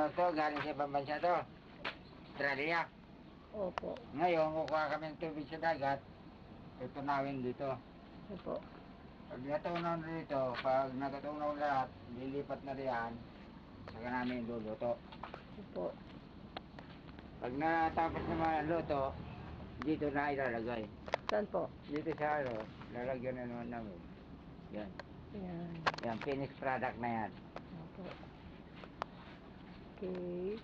ano to, galing sa ibang bansa to. Australia. Opo. Ngayon, kukuha kami ng tubig sa dagat. Tutunawin dito. Opo. Pag natunaw na dito, pag natutunaw lahat, lilipat na riyan, saka namin luluto. Opo. Pag natapos naman ang luto, dito na ilalagay. Saan po? Dito sa ano, lalagyan na naman namin. Yan. Yan. Yan, finished product na yan. Opo. Okay.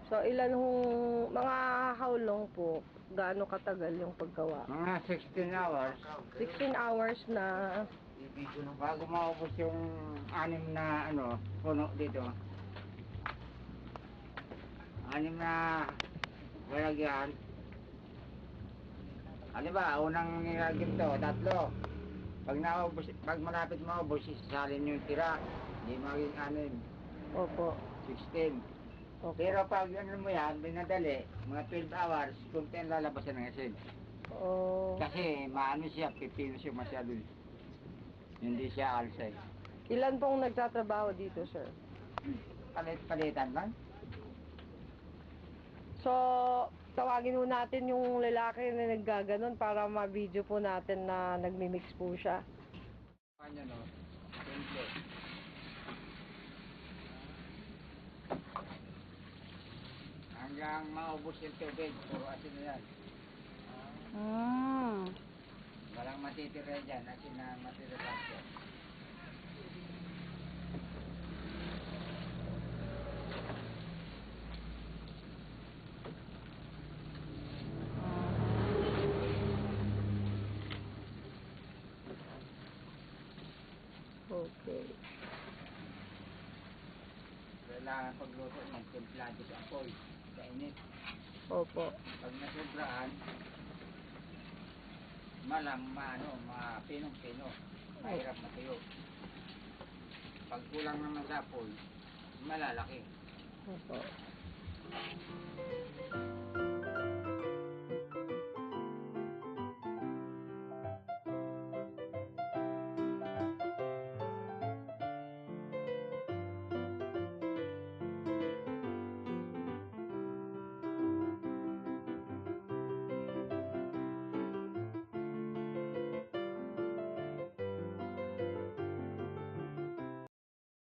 So, ilan hong, mga how long po, gaano katagal yung paggawa? Mga 16 hours. 16 hours na, Bago maubos yung 6 na ano, puno dito. 6 na lalagyan. Ano ba, unang nilagyan to, 3. Pag naubos, pag malapit maubos, isasalin yung tira. Hindi maging 6. opo. 16. Opo. Pero pag ano mo yan, binadali, mga 12 hours, kunti ang lalabasan ng asin. Oh, Kasi maano siya, pipino siya masyado. Hindi siya alsay. ilan pong nagtatrabaho dito, sir? Palit-palitan lang. So, tawagin mo natin yung lalaki na naggaganon para ma-video po natin na nagmimix po siya. Ano no? Simple. Hanggang maubos yung tubig, puro asin na yan. Hmm. Walang matitira dyan, asin na matitira dyan. Okay. Kailangan pagluto ng templado sa apoy, sa init. Opo. Pag nasubraan, mapinong-pino, mahirap matuyo. Pag kulang naman sa apoy, malalaki. Opo.